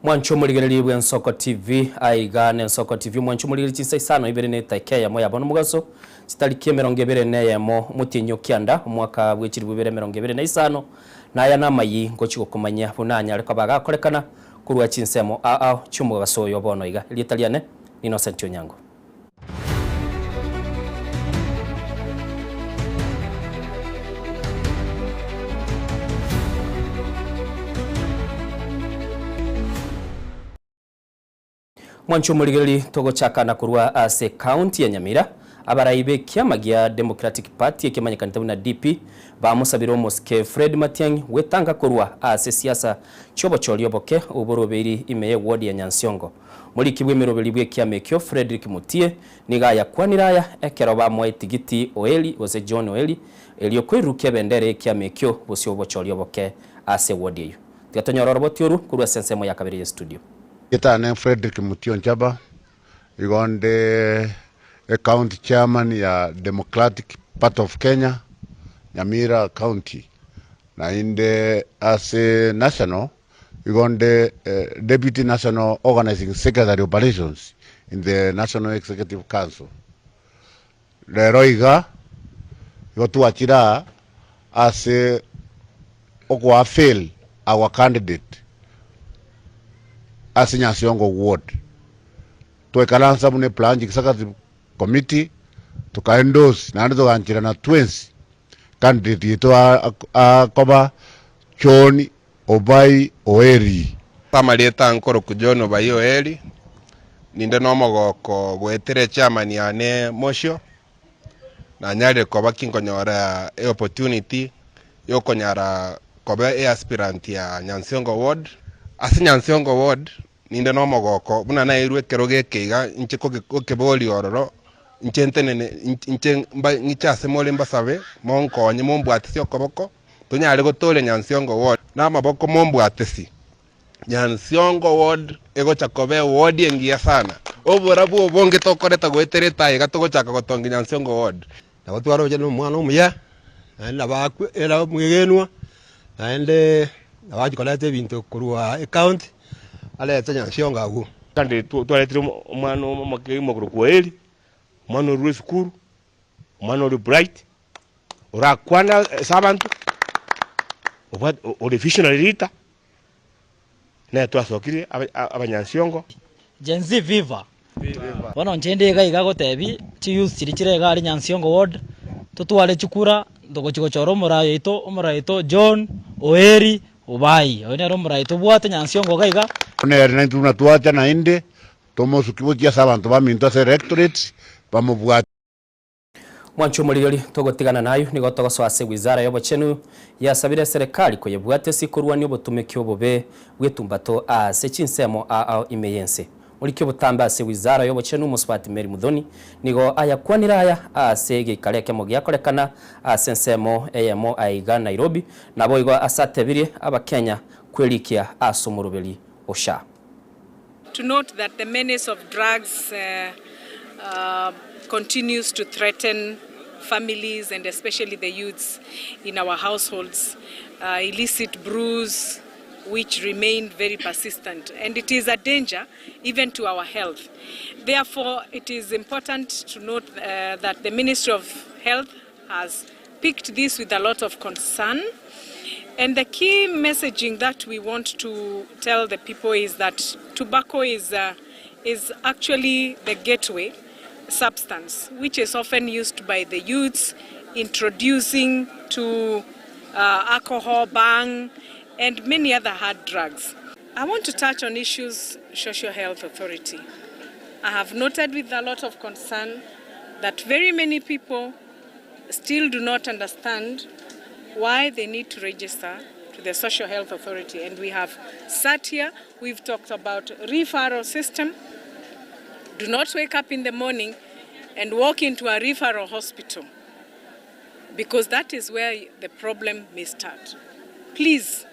Mwanche omorigereria bw'Ensoko TV, Aiga n'Ensoko TV Mwanche omorigereria chinsa isano ibere na etaika eyemo ya bono mogaso, chitariki emerongo ebere na eyemo omotienyi o kianda, omwaka bwe chilifu ibere emerongo ebere na isano, na aya namayi ngochia gokomanyia buna anyare koba agakorekana korwa chinsemo ao ao chi'omogaso oyo bono iga. Erieta riane n'Innocent Onyango. Mwanche omorigereri togochaka na korwa ase county ya Nyamira, abarai b'ekiama gia Democratic Party ekemanyekanete buna DP bamosabire omosike Fred Matiang'i gwetanga korwa ase siasa chiobochori oboke oborobeiri ime ye ward ya Nyansiongo. Moriki bw'emeroberi bw'ekiama ekio, Fredrick Mutie, nigo ayakwanire aya ekero bamoa etigiti Oeri gose John Oeri erio koirurukia ebendera y'ekiama ekio bosio obochori oboke ase ewodi eyio. Tiga tonyore oroboti oru korwa ase ensemo ya kabere y'estudio. Erieta Fredrick Mutie Onchaba, igo nde ecounty chairman ya Democratic Party of Kenya, Nyamira County, naende ase national Igo nde Deputy National Organizing Secretary Operations in the National Executive Council. Rero iga, igo twachire aa ase okoaffil our candidate ase Nyansiongo ward. Twaikaransa buna eplanch executive committee, toka endorse naende togancherana twensi candidate yaito akoba John Obai Oeri. Amarieta nkorokwa John Obai Oeri, ninde nomogooko goetera echairman yane Moshio, nanyarire koba ki nkonyora eopportunity yokonyara koba easpirant ya Nyansiongo ward. Ase Nyansiongo ward ninde nomogooko buna nairwe ekerogo eke iga inche gokeboria ororo, inche ntenene inche ng'iche ase more mbasabe monkonye mombwatisie okoboko. Tonyare gotooria Nyansiongo ward namaboko mombwatesi. Nyansiongo ward egocha koba eward engiya sana. Oborabu obonge tokoreta goetera etayo iga togochaka gotongia Nyansiongo ward. Nabo twaroche nomwana omuya, naende nabo akwe ere omwegenwa, naende nabo achia koreta ebinto korwa ecounty, arete Nyansiongo agwo. Kandi twaretire omwana omoke omokorokwa Oeri, omwana orure esukuru, omwana ore bright, Orakwane ase abanto, obwate ore visionary leader, nere twasokirie abanyansiongo. Gen Z viva! Bono inche inde iga iga gotebi chiyouth chiria chire iga aria Nyansiongo ward, totware chikura togochi gochora omorai oito, omorai oito John Oeri Obai, oyo nere omorai tobwate Nyansiongo iga iga. Nere naintwe buna twacha naende, tomosuki gochia ase abanto baminto ase electorate, bamobwate. Mwanche omorigeri, togotigana nayio, nigo togosoa ase wizara y'obochenu yasabire eserekari koyebwata ase korwania obotumeki obobe bw'etumbato aase chinsemo ao ao ime y'ense. Moriki obotambe ase wizara y'obochenu Omosubati Mary Muthoni nigo ayakwanire aya aase egeikaro ekemo giakorekana ase ensemo eyemo aiga Nairobi naboigo ase atebirie abakenya kwerikia ase omoroberi o SHA. To note that the menace of drugs continues to threaten families and especially the youths in our households, illicit brews which remain very persistent and it is a danger even to our health. Therefore, it is important to note that the Ministry of Health has picked this with a lot of concern and the key messaging that we want to tell the people is that tobacco is, uh, is actually the gateway substance which is often used by the youths introducing to uh, alcohol, bang, and many other hard drugs. I want to touch on issues Social Health Authority. I have noted with a lot of concern that very many people still do not understand why they need to register to the Social Health Authority. And we have sat here, we've talked about referral system. Do not wake up in the morning and walk into a referral hospital because that is where the problem may start. Please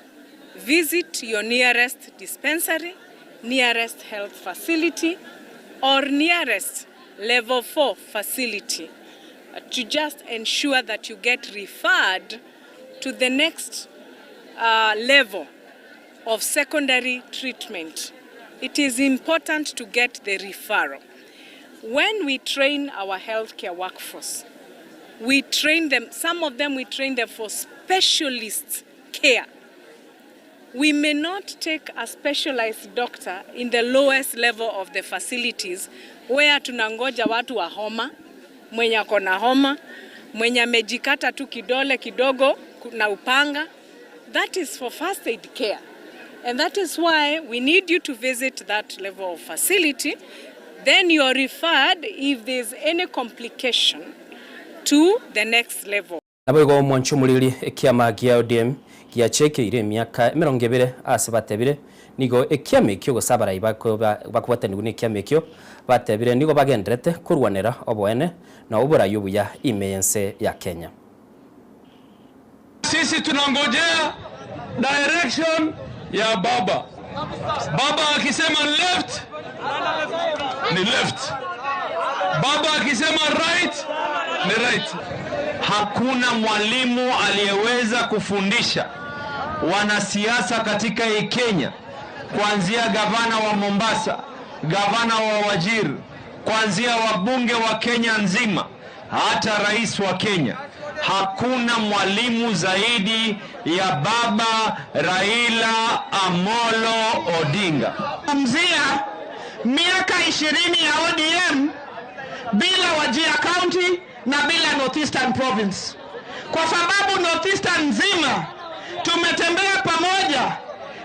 visit your nearest dispensary, nearest health facility, or nearest level 4 facility to just ensure that you get referred to the next uh, level of secondary treatment. It is important to get the referral. When we train our healthcare workforce, we train them, some of them we train them for specialist care. We may not take a specialized doctor in the lowest level of the facilities where tunangoja watu wa homa, mwenye ako na homa, mwenye amejikata tu kidole kidogo na upanga. That is for first aid care. And that is why we need you to visit that level of facility. Then you are referred if there's any complication to the next level. Naboigo omwancho omoriri ekiama gia ODM giachekeire emiaka 20 ase batebire nigo ekiama ekio gose abarai bakobwatanigwa nekiama ekio batebire nigo bagenderete korwanera oboene na oborai obuya ime yense ya Kenya. Sisi tunangojea direction ya baba. Baba akisema left ni left, baba akisema right ni right. Hakuna mwalimu aliyeweza kufundisha wanasiasa katika hii Kenya, kuanzia gavana wa Mombasa, gavana wa Wajir, kuanzia wabunge wa Kenya nzima, hata rais wa Kenya. Hakuna mwalimu zaidi ya baba Raila Amolo Odinga. Mzia miaka 20 ya ODM bila Wajir County na bila Northeastern Province, kwa sababu Northeastern nzima tumetembea pamoja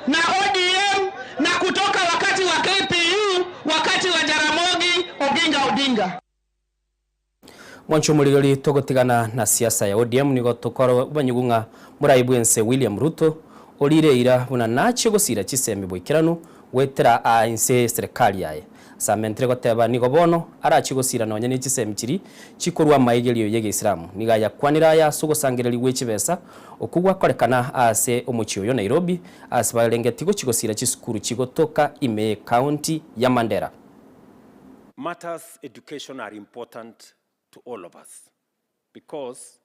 na ODM na kutoka wakati wa KPU, wakati wa Jaramogi Oginga Odinga. Mwancho omorigori togotigana na siasa ya ODM nigo tokoro banyugu ng'a morai bwense William Ruto orire eira buna nachie gosira chisemi boikeranu goetera aa inse serikali yaye. Ase goteba nigo bono arachie gosira nonya ne chisemi chiri chikorwa amaigerio ya egeisilamu. Nigo ayakwanire aya ase ogosangereria gwe chibesa okwo gwakorekana ase omochie oyo Nairobi ase barengeti gochi gosira chisukuru chigotoka ime ye county ya Mandera. Matters education are important to all of us because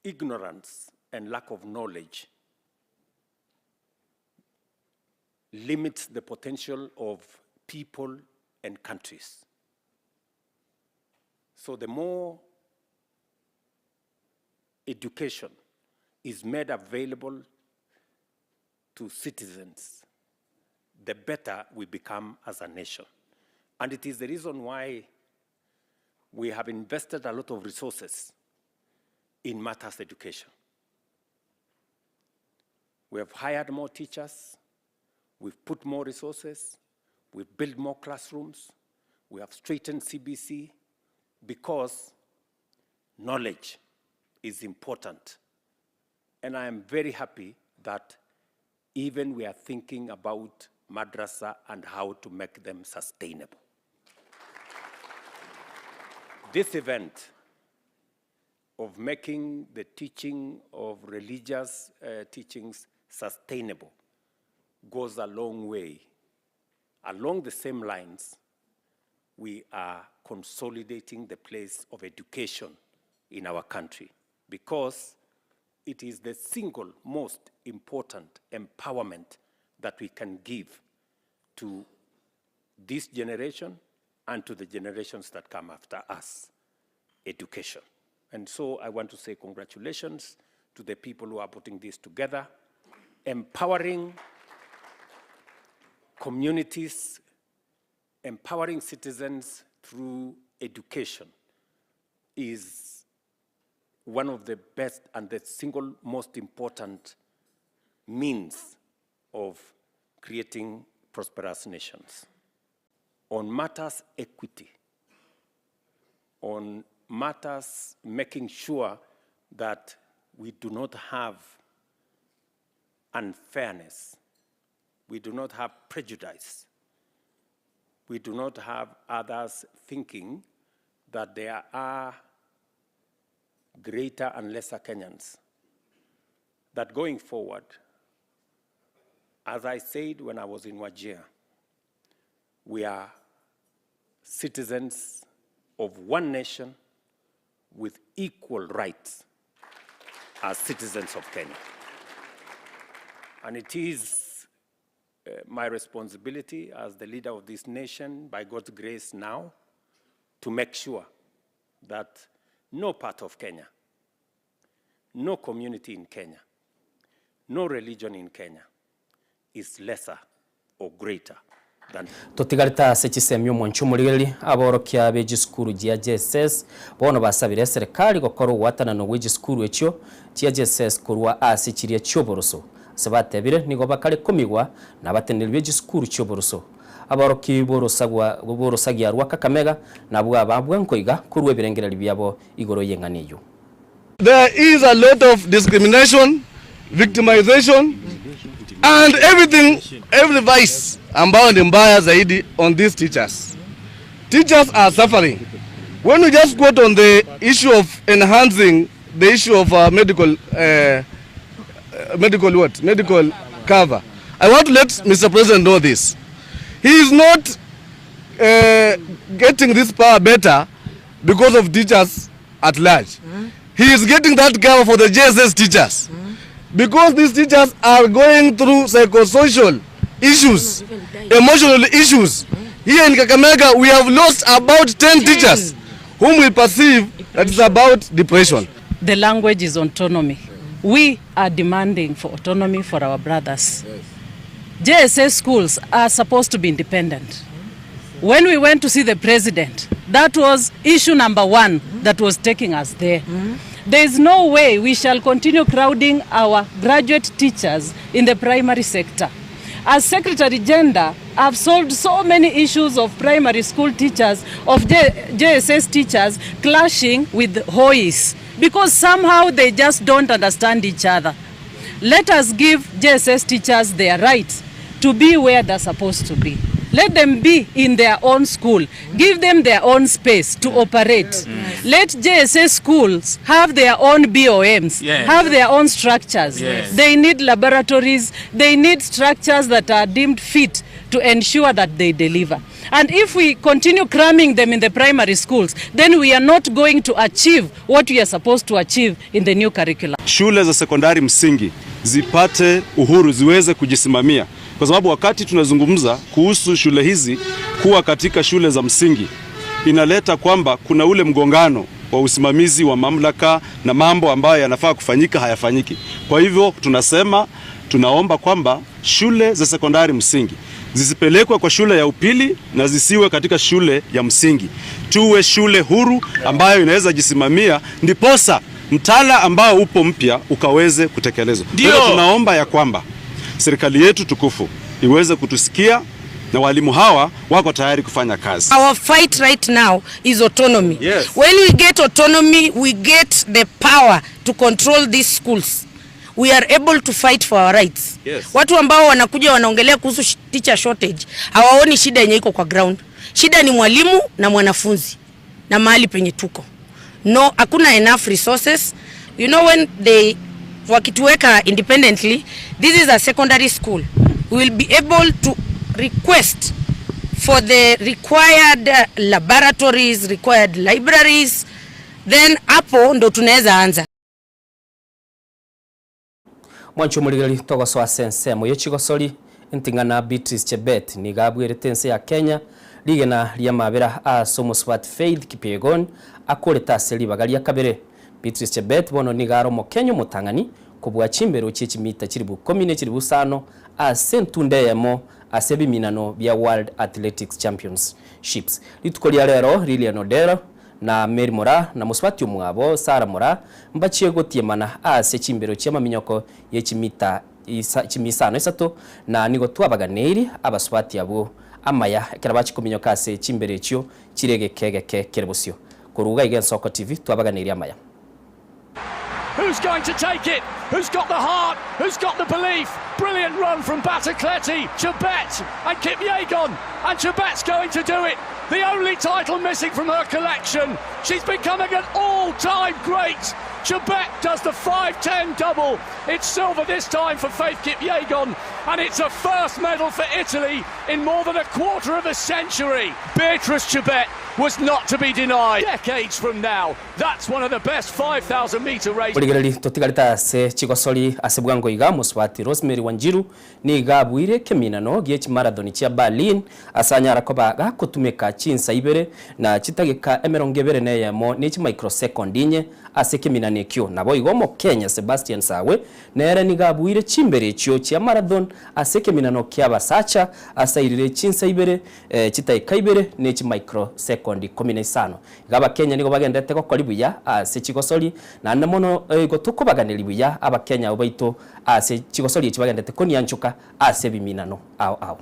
ignorance and lack of knowledge limits the potential of people and countries. So the more education is made available to citizens, the better we become as a nation. And it is the reason why we have invested a lot of resources in matters education. We have hired more teachers, we've put more resources, we've built more classrooms, we have straightened CBC because knowledge is important. And I am very happy that even we are thinking about madrasa and how to make them sustainable. This event of making the teaching of religious teachings sustainable goes a long way. Along the same lines, we are consolidating the place of education in our country because it is the single most important empowerment that we can give to this generation and to the generations that come after us, education. And so I want to say congratulations to the people who are putting this together, empowering communities, empowering citizens through education is one of the best and the single most important means of creating prosperous nations. On matters equity, on matters making sure that we do not have unfairness, we do not have prejudice, we do not have others thinking that there are greater and lesser Kenyans, that going forward, as I said when I was in Wajir, we are citizens of one nation with equal rights as citizens of Kenya. And it is my responsibility as the leader of this nation, by God's grace now, to make sure that no part of Kenya, no community in Kenya, no religion in Kenya is lesser or greater than. Totigarete ase chisemi omonche omorigereria, aborokia be chisukuru chia JSS bono basabire eserekari gokora ogwatananwa gwe chisukuru echio chia JSS korwa ase chiria chi'oboroso. Ase batebire nigo bakare komigwa nabateneneri be chisukuru chi'oboroso. Aborokia b'orosagia rwa Kakamega nabwo aba bwango iga korwa ebirengererio biabo igoro y'eng'ana eyio. There is a lot of discrimination, victimization and everything, every vice ambayo ni mbaya zaidi on these teachers. Teachers are suffering. When we just quote on the issue of enhancing the issue of uh, medical uh, medical what? Medical cover. I want to let Mr. President know this. He is not uh, getting this power better because of teachers at large. He is getting that cover for the JSS teachers. Because these teachers are going through psychosocial issues, emotional issues. Here in Kakamega, we have lost about 10 teachers whom we perceive that is about depression. The language is autonomy. We are demanding for autonomy for our brothers. JSS schools are supposed to be independent. When we went to see the president, that was issue number one that was taking us there. There is no way we shall continue crowding our graduate teachers in the primary sector. As Secretary Gender, I've solved so many issues of primary school teachers, of J JSS teachers clashing with HOIs because somehow they just don't understand each other. Let us give JSS teachers their rights to be where they're supposed to be. Let them be in their own school. Give them their own space to operate. Let JSS schools have their own BOMs, have their own structures. They need laboratories. They need structures that are deemed fit to ensure that they deliver. And if we continue cramming them in the primary schools, then we are not going to achieve what we are supposed to achieve in the new curriculum. Shule za sekondari msingi zipate uhuru, ziweze kujisimamia, kwa sababu wakati tunazungumza kuhusu shule hizi kuwa katika shule za msingi, inaleta kwamba kuna ule mgongano wa usimamizi wa mamlaka na mambo ambayo yanafaa kufanyika hayafanyiki. Kwa hivyo tunasema, tunaomba kwamba shule za sekondari msingi zisipelekwe kwa shule ya upili na zisiwe katika shule ya msingi, tuwe shule huru ambayo inaweza jisimamia, ndiposa mtaala ambao upo mpya ukaweze kutekelezwa. Kwa hivyo tunaomba ya kwamba serikali yetu tukufu iweze kutusikia na walimu hawa wako tayari kufanya kazi. Our fight right now is autonomy. When we get autonomy, we get the power to control these schools. We are able to fight for our rights. Watu ambao wanakuja wanaongelea kuhusu teacher shortage hawaoni shida yenye iko kwa ground. Shida ni mwalimu na mwanafunzi na mahali penye tuko. No, hakuna enough resources. You know when they wakituweka independently, this is a secondary school. We will be able to request for the required laboratories, required libraries, then hapo ndo tunaweza anza. Mwancho omorigereria togosoa ase ensemo ye chigosori enting'ana Beatrice Chebet nigo abwerete ense ya Kenya rigena ria amabera ase omosubati Faith Kipyegon akorete ase ribaga ria kabere. Beatrice Chebet bono nigo are omokenya omotang'ani kobua chimbero chie chimita chiribu ikomi na chiribu isano ase entunda eyemo ase ebiminano bia World Athletics Championships. Rituko ria rero Lilian Odero na Mary Moraa na mosubati omwabo Sarah Moraa mbachie gotiemana ase chimbero chia amaminyoko ye chimita isa, chimisano isato na nigo twabaganeiri abasubati abwo amaya ekero bachikominyoka ase chimbero echio chire egeke egeke kere bosio. Koruga iga Ensoko TV twabaganeiri amaya. Who's going to take it? Who's got the heart? Who's got the belief? Brilliant run from Battocletti, Chebet and Kipyegon. And Chebet's going to do it. The only title missing from her collection. She's becoming an all-time great. Chebet does the 5'10 double. It's silver this time for Faith Kipyegon. And it's a first medal for Italy in more than a quarter of a century. Beatrice Chebet was not to be denied. Decades from now, that's one of the best 5,000 metre races. Borigereri totigarete ase chigosori ase bwango iga, Mosubati Rosemary Wanjiru nigo abuire ekeminano gie chimarathoni chia Berlin ase anyara koba gakotumeka chinsa ibere na chitageka emerongo ebere na eyemo ne chimicrosekondi inye ase ekeminano ekio. Naboigo Omokenya Sebastian Sawe Nere nigo abuire chimbero echio chia marathon ase ekeminano ki'abasacha ase airire chinsa ibere, chitaika ibere ne chimicrosekondi ikomi na isano. Iga Abakenya nigo bagenderete gokori buya ase chigosori, naende mono igo tokobaganeri buya Abakenya abwo baito ase chigosori echi bagenderete konianchoka ase ebiminano ao ao.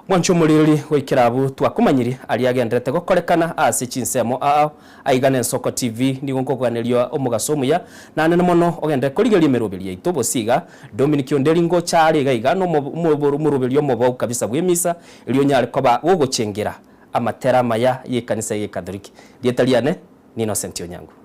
Mwanche omorirori goikera abwo twakomanyiri aria agenderete gokorekana ase chinsemo ao aiga n'Ensoko TV nigo nkokoganeria omogaso omuya naende mono ogenderere korigereria emeroberi yaito bosio iga Dominic Onderi ngocha are iga iga nomoroberio omobou kabisa bw'emisa erio onyare koba gogochengera amatera amaya y'ekanisa y'Ekatholiki. Rieta riane n'Innocent Onyango.